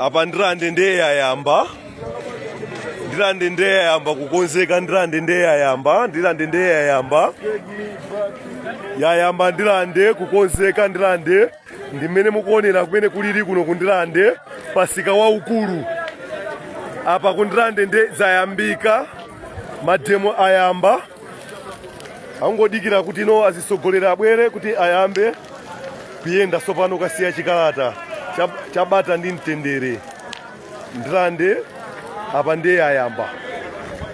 Apa Ndirande ndiye yayamba, Ndirande ndiye yayamba kukonzeka, Ndirande ndiye yayamba, Ndirande ndiye yayamba, yayamba Ndirande kukonzeka. Ndirande ndi mmene mukuonera kumene kulili kuno ku Ndirande, pasika waukulu apa ku Ndirande. Nde zayambika, mademo ayamba, angodikira kuti no azisogolera abwere kuti ayambe kuyenda. Sopano kasiya chikalata chabata ndi mtendere. Ndirande apa ndiye ayamba,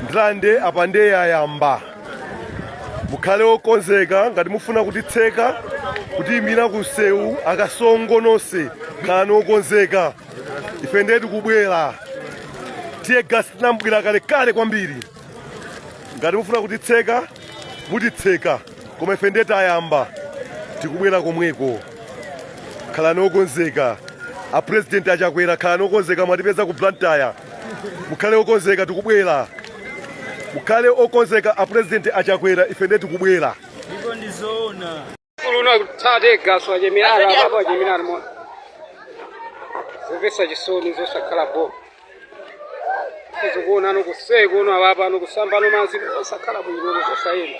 Ndirande apa ndiye ayamba. Mukhale okonzeka ngati mufuna kutitseka, kutiyimira ku msewu. Akasongo nonse, khalani okonzeka, ife ndiye tikubwera. Tear gas tinambwira kalekale kwambiri. Ngati mufuna kutitseka, mutitseka, koma ife ndiye tayamba, tikubwera komweko. Khalani okonzeka. A President Achakwera, khalani okonzeka, mwatipeza ku Blantyre. Mukhale okonzeka, tikubwera. Mukhale okonzeka, a President Achakwera, ife ndiye tikubwera. Ndipo ndizoona. Luno tear gas wachemerana apapo, wachemerana mo zomvetsa chisoni, zosakhala bo. Zikuona ano kuseko uno apapa ano kusamba ano madzi osakhala bwino, zosayenda.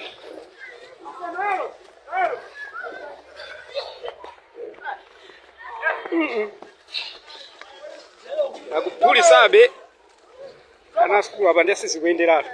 Akuphulisabe ana sukulu apa, ndiye sizikuyenderatu.